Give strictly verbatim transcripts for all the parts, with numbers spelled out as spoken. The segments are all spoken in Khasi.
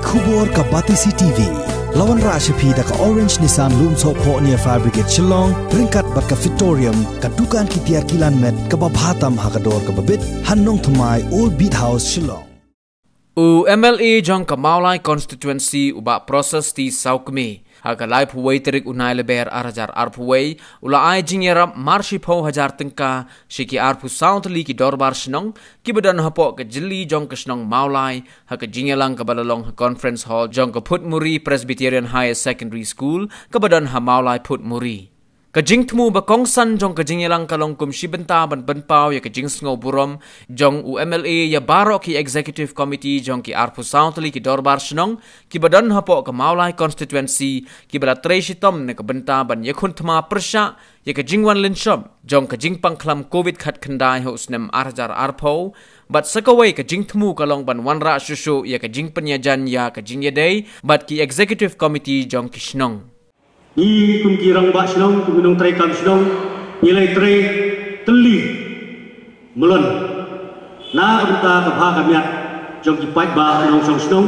Khubor ka Batesi T V. La wanrah sha phi da ka Orange Nissan Lumsohphoh near Fire Brigade Shillong, ryngkat bad ka Victorium, ka dukan ki tiar kilan met kaba bha tam ha ka dor kaba bit, ha Nongthymmai, Old Beat House, Shillong. U M L A jong ka Mawlai Constituency, u Bah Proses T Sawkmie, ha ka laiphew wei tarik u Nailaber ar hajar arphew wei, u la ai jingïarap mar shiphew hajar tyngka sha ki arphew saw tylli ki dorbar shnong kiba don hapoh ka jylli jong ka shnong Mawlai, ha ka jingïalang kaba la long ha Conference Hall jong ka Phutmuri Presbyterian Higher Secondary School, kaba don ha Mawlai, Phutmuri. Ka jingthmu ba kongsan jong ka jingïalang ka long kum shi bynta ban pynpaw ïa ka jingsngewburom jong u M L A ïa baroh ki Executive Committee jong ki arphew saw tylli ki dorbar shnong kiba don hapoh ka Mawlai Constituency, kiba la trei shitom na ka bynta ban ïakhun thma pyrshah ïa ka jingwan lynshop jong ka jingpang khlam Covid khatkhyndai ha u snem ar hajar arphew, bad sa kawei ka jingthmu ka long ban wanrah shuh shuh ïa ka jingpynïajan ïa ka jingïadei bad ki Executive Committee jong ki shnong. Ngi kum ki rangbah shnong, kum ki nongtrei kam shnong, ngi la ïatrei tylli mlien na ka bynta ka bha ka miat jong ki paidbah nongshong shnong,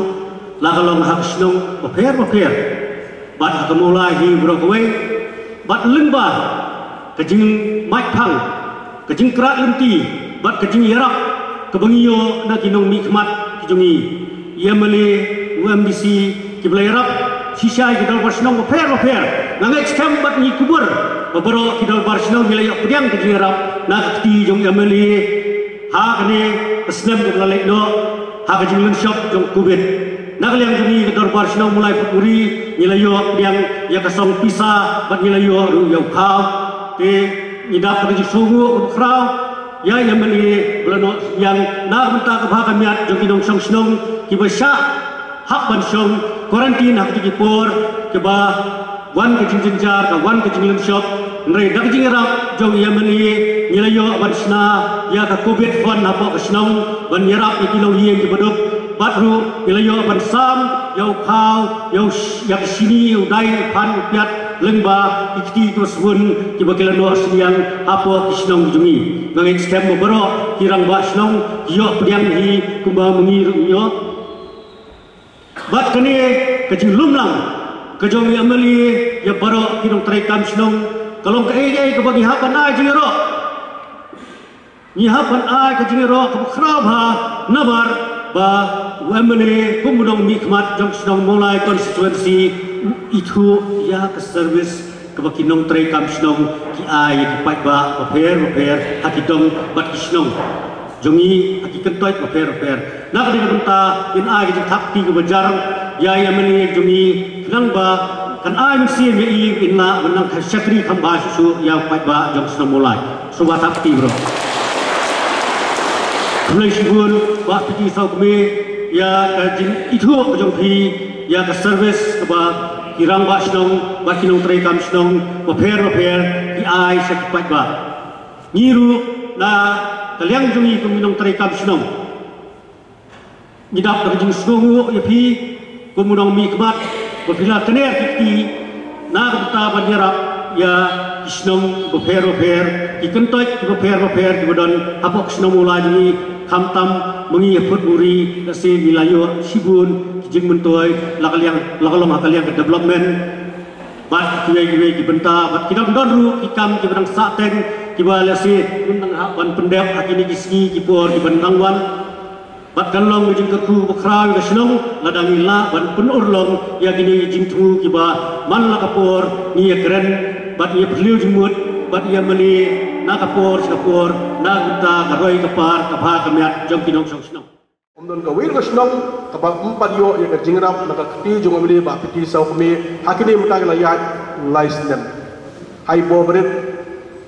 la ka long ha ka shnong bapher bapher, bad ha ka Mawlai hi baroh kawei, bad lyngba ka jingmait phang, ka jingkyrpad lynti bad ka jingïarap kaba ngi ïoh na ki nongmihkhmat ki jong ngi, ïa ma lei u M D C, kiba la ïarap shisha ïa ki dorbar shnong bapher bapher. Nga ngeit skhem bad ngi kubur ba baroh ki dorbar shnong ngi la ïoh pdiang ka jingïarap na ka kti jong u M L A ha kane ka snem kaba la leit noh, ha ka jinglynshop jong Covid. Na ka liang jong ngi ka dorbar shnong Mawlai Phutmuri, ngi la ïoh pdiang ïa ka song pisa bad ngi la ïoh ruh ïa u khaw. Te ngi dap ka jingsngewnguh kaba khraw ïa u M L A ba la noh ïa na ka bynta ka bha ka miat jong ki nongshong shnong kiba shah hap ban shong quarantine ha kito ki por kiba wan ka jingjynjar, ka wan ka jinglynshop. Hynrei da ka jingïarap jong u M L A, ngi la ïoh ban shna ïa ka Covid fund hapoh ka shnong ban ïarap ïa ki longïing kiba duk. Bad ruh ngi la ïoh ban sam ïa u khaw, ïa u sh-, ïa ka shini, u dai, u phan, u piat, lyngba ki kti kiba sbun kiba ki la noh synñiang hapoh ki shnong ki jong ngi. Nga ngeit skhem ba baroh ki rangbah shnong ki ïoh pdiang hi kumba ma ngi ruh ngi ïoh. Bad kane ka jinglumlang ka jong u M L A ïa baroh ki nongtrei kam shnong ka long kaei kaei kaba ngi hap ban ai jingïaroh. Ngi hap ban ai ka jingïaroh kaba khraw bha namar ba u M L A kum u nongmihkhmat jong shnong Mawlai constituency u ithuh ïa ka service kaba ki nongtrei kam shnong ki ai ïa ki paidbah bapher bapher ha ki dong bad ki shnong jong ngi, ha ki kyntoit bapher bapher. Na kane ka bynta ngin ai ka jingthap kti kaba jar ïa u M L A jong ngi, khnang ba kan ai mynsiem ïa i, in lah ban nang shakri kham bha shuh shuh ïa u paidbah jong shnong Mawlai. Sngewbha thap kti baroh. Khublei shibun Bah P T Sawkmie ïa ka jingithuh ka jong phi ïa ka service kaba ki rangbah shnong bad ki nongtrei kam shnong bapher bapher ki ai sha ki paidbah. Ngi ruh na ka liang jong ngi kum ki nongtrei kam shnong, ngi dap da ka jingsngewnguh ïa phi kum u nongmihkhmat ba phi la kner ki kti na ka bynta ban ïarap ïa ki shnong bapher bapher, ki kyntoit bapher bapher kiba don hapoh ka shnong Mawlai jong ngi, khamtam ma ngi ha Phutmuri, lehse ngi la ïoh shibun ki jingmyntoi la ka liang, la ka long ha ka liang ka development bad kiwei kiwei ki bynta, bad ki dang don ruh ki kam kiba dang sahteng kiba lehse ngim dang hap ban pyndep ha kine ki sngi ki por kiba dang wan. Bad kan long ka jingkyrkhu ba khraw ïa ka shnong lada ngi lah ban pynurlong ïa kine ki jingthmu kiba man la ka por ngi ïakren bad ngi ïaphylliew jingmut bad ïa mane na ka por sha ka por na ka bynta ka roi ka par ka bha ka miat jong ki nongshong shnong. Ym don kawei ka shnong kaba ym pat ïoh ïa ka jingïarap na ka kti jong u M L A Bah P T Sawkmie ha kine mynta ki la ïaid lai snem. Haibo barit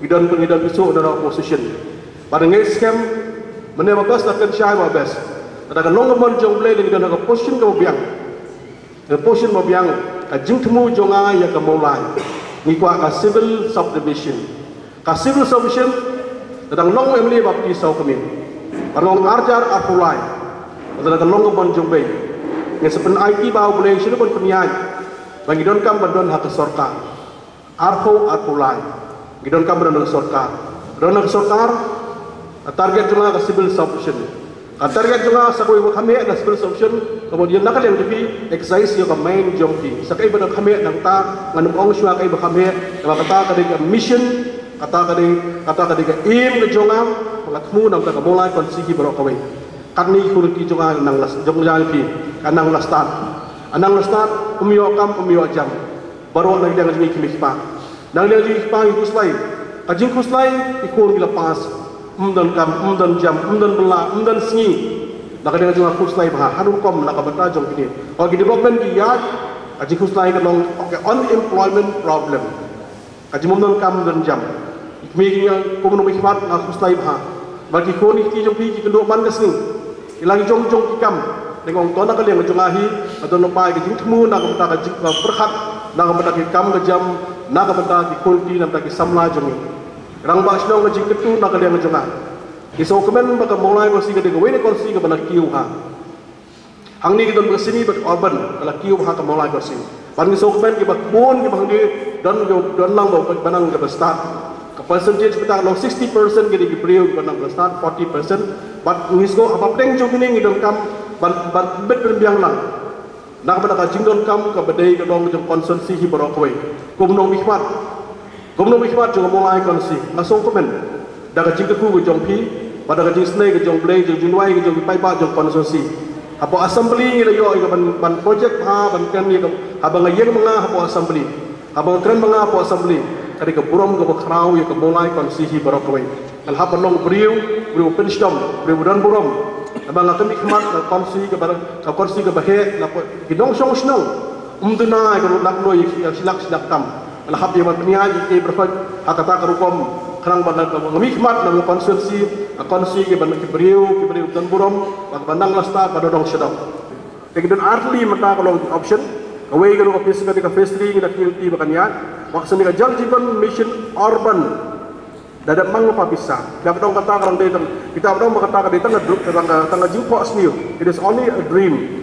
ngi don, ngi don pynsuh na opposition. Bad nga ngeit skhem mynne ba best la kynshai ba best. Lada ka long ka mon jong U Blei ngi don ha ka position kaba biang. Ka position ba biang, ka jingthmu jong nga ïa ka Mawlai, ngi kwah ka civil subdivision. Ka civil subdivision, ka dang long u M L A Bah P T Sawkmie. Ka long arjar arphew lai. Ka dang long ka mon jong bei. Ngi sa pynaiti ba U Blei shu ban pynïaid. Ba ngi donkam ban don ha ka sorkar. Arphew, arphew lai. Ngi donkam ban don ha ka sorkar. Don ha ka sorkar, ka target jong nga ka civil subdivision. Ka target jong nga sa kawei ba kham heh na civil solution, kaba dei na ka liang jong phi, exercise ïa ka mind jong phi. Sa kaei ba dang kham heh nangta, ngan ym ong shuwa kaei ba kham heh, kaba kata ka dei ka mission, kata ka dei, kata ka dei ka aim ka jong nga, ba nga thmu namar ka Mawlai constituency baroh kawei. Katni ki khun ki jong nga nang la, jong nga phi, ka nang la start. Ka nang la start, um ïoh kam, um ïoh jam. Baroh na liang jong ngi ki mei ki pa. Na liang jong ngi ki pa ngi khuslai. Ka jingkhuslai, ki khun ki la pass. Ym don kam, ym don jam, ym don bylla, ym don sngi. Na ka liang jong nga khuslai bha, ha rukom na ka bynta jong kine. Hooid ki development ki ïaid, ka jingkhuslai ka long, okay, unemployment problem. Ka jingbym don kam don jam. Ki kmie ki ïa kum nongmihkhmat nga khuslai bha. Ba ki khun ki kti jong phi ki kynduh man ka sngi. Ki la ki jong jong ki kam. Te nga ong to na ka liang jong nga hi, ka don lypa ka jingthmu na ka bynta ka jing ka pyrkhat, na ka bynta ki kam ka jam, na ka bynta ki khun ki, na ka bynta ki samla jong ngi. Rangbah shnong ka jingkyntu na ka liang jong nga. Ngi sngewkmen ba ka Mawlai constituency ka dei kawei na constituency kaba la kiew ha. Hangne ki don ba ka semi bad urban, ka la kiew bha ka Mawlai constituency. Ban ngi sngewkmen kiba bun kiba hangne don, don lang ba, ba nang kaba stad. Ka percentage kata ka long sixty percent ki dei ki briew kiba nang kaba stad, forty percent. Bad ngi sngew haba pdeng jong kine ngi donkam ban, ban bit pynbiang lang. Na ka bynta ka jingdonkam kaba dei ka long jong constituency hi baroh kawei. Kum nongmihkhmat. Kum nongmihkhmat jong ka Mawlai constituency, nga sngewkmen da ka jingkyrkhu ka jong phi, bad da ka jingsnei ka jong Blei, jong jingduwai ka jong ki paidbah jong constituency. Hapoh assembly ngi la ïoh ïa ka ban, ban project ha, ban kren ïa ka, haba nga ïeng ma nga hapoh assembly. Haba nga kren ma nga hapoh assembly. Ka dei ka burom kaba khraw ïa ka Mawlai constituency baroh kawei. Nga la hap ban long briew, briew pynshitom, briew ba don burom. Haba nga kyndiah khmat ka constituency kaba, ka constituency kaba heh, la ki nongshong shnong. Ym duna ïa ka rukom ïa ki, ïa ki shilak shilak tam. La hap ïa ban pynïaid ïa ki briew ha kata ka rukom khnang ba nga mihkhmat na ka constituency, ka constituency ki ban ki briew, ki briew don burom, ba ka ban nang la stad ba dong shadong. Te ki don ar tylli mynta ka long option, kawei ka long ka phase, ka phase three ngi da ki ba kan ïaid, wat sani ka Jal Jeevan Mission Urban. Da dep mang lypa pisa. Kita ba dong kata ka dang dei tang, kita ba dong ba kata ka dei tang ka dru-, tang ka, tang ka jingphohsniew. It is only a dream.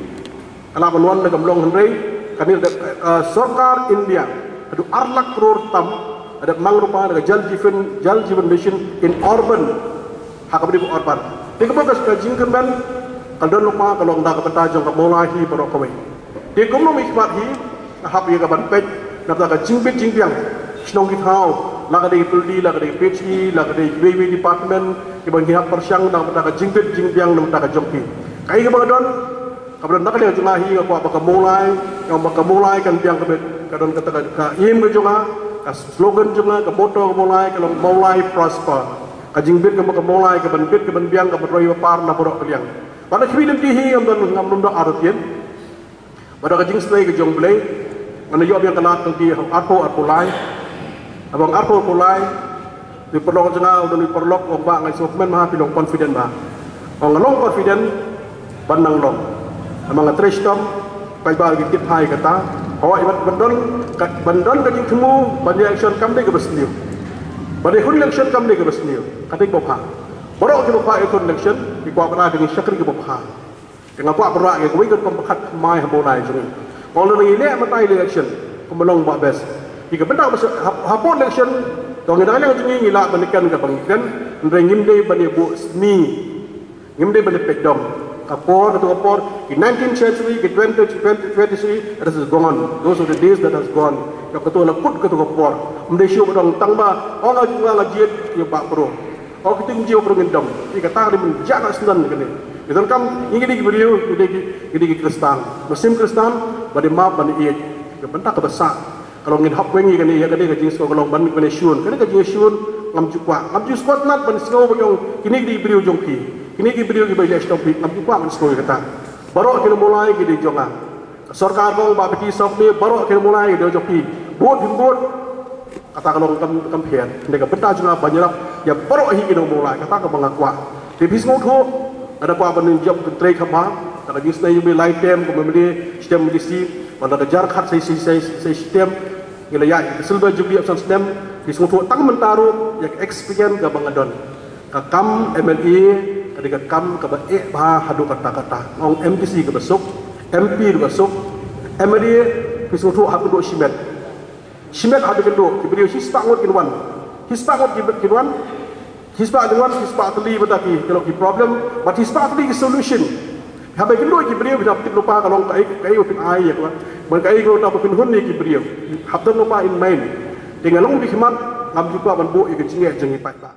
Ka lah ban wan da ka mlong hynrei, kane da, eh, sorkar India, haduh ar lak klur tam, da dep mang lypa da ka Jal Jeevan, Jal Jeevan Mission in urban. Ha kaba dei ba urban. Te kaba ka, ka jingkyrmen, ka don lypa ka long da ka bynta jong ka Mawlai hi baroh kawei. Te kum nongmihkhmat hi, nga hap ïa ka ban peit, na bynta ka jingbit jingbiang. Shnong ki thaw, la ka dei ka P W D, la ka dei ka P H E, la ka dei ka W W department, kiba ngi hap pyrshang, na bynta ka jingbit jingbiang, na bynta ka jong ki. Kaei kaba ka don, kaba don na ka liang jong nga hi, nga kwah ba ka Mawlai, nga ba ka Mawlai kan biang ka bit, ka don kata ka, ka aim ka jong nga, ka slogan jong nga, ka motto ka Mawlai, ka long Mawlai Prosper. Ka jingbit ka ba ka Mawlai, ka ban bit, ka ban biang, ka ban roi ba par, na baroh ka liang. Bad na khmih lynti hi, ngam don, ngam don da ar ïa Bad da ka jingsnei ka jong Blei, ngan ïoh biang ka lad tang ki arphew arphew lai. Haba nga arphew arphew lai, u paralok jong nga, u don u paralok, u ong, "Bah, nga sngewkmen ma phi long confident ba." Nga ong, "Nga long confident, ban nang long." Haba nga trei shitom, paidbah ki tip hi kata. Hooid, ban, ban don ka, ban don ka jingthmu ban ïa election kam dei kaba sniew. Ban ïa hun election kam dei kaba sniew. Ka dei kaba bha. Baroh kiba kwah ïa hun election, ki kwah ban ai ka jingshakri kaba bha. Te nga kwah ban rah ïa kawei ka rukom ba khat kmai ha Mawlai jong ngi. Nga ong lada ngi leh mynta election, kumba long ba best. Ïa ka bynta ba sha, ha, hapoh election, to ngi dang leh jong ngi, ngi lah ban ïa kren kaba ngi kren, hynrei ngim dei ban ïa buh sni. Ngim dei ban ïa peit dom. Ka por, kato ka por, ki nineteenth century, ki twentieth, twenty, twenty century, that is gone. Those are the days that has gone. Ïa kato la kut kato ka por. Ym dei shuh ba dang tang ba, ong nga, nga, nga jied, ïa ba pro. Hooid, ki ting jong u pyrshah ngin dom. Ïa kata ka dei ban jah na snem kane. Ïa donkam ngi ki dei ki briew, ngi dei ki, ngi dei ki Khristan. Mynsiem Khristan, ba dei map, ba dei ïeit. Ïa ka bynta kaba sah. Ka long ngin hap weng ïa kane, ïa kane ka jingsngew ka long ban, ban ïashun. Kane ka jingïashun, ngam ju kwah. Ngam ju sngewtynnat ban sngew ba ong, kine ki dei ki briew jong phi. Kine ki briew kiba ïaleh shitom phi, ngam ju kwah ban sngew ïa kata. Baroh ki nong Mawlai ki dei jong nga. Sorkar ka ong ba phi sop ne baroh ki nong Mawlai ki dei jong phi. Bud phin bud. Kata ka long kam, kam pher. Hynrei ka bynta jong nga ban ïarap ïa baroh hi ki nong Mawlai. Kata kaba nga kwah. Te phi sngewthuh, nga da kwah ban ïa jop kyntrei kham bha. Da ka jingsnei ïa u lai term kum u M L A, shi term M D C, bad da ka jar khat sa shi, sa shi, sa shi term. Ngi la ïaid ka Silver Jubilee of Snem. Phi sngewthuh tang mynta ruh ïa ka experience kaba nga don. Ka kam M L A ka dei ka kam kaba eh bha haduh katta katta. Nga ong M D C kaba suk, M P ruh ka suk, M L A phi sngewthuh hap kynduh shimet. Shimet hap kynduh, ki briew shispah ngut kin wan. Shispah ngut ki, kin wan. Hi spah jingwan, hi spah tylli bad ki, ki long ki problem, bad hi spah tylli ki solution. Haba kynduh ki briew, phin hap tip lypa ka long kaei, kaei ba phin ai ïa ka. Bad kaei ka long ba phin hun ïa ki briew. Hap don lypa in mind. Te nga long ba khmat, ngam ju kwah ban buh ïa ka jingeh jong ngi paidbah.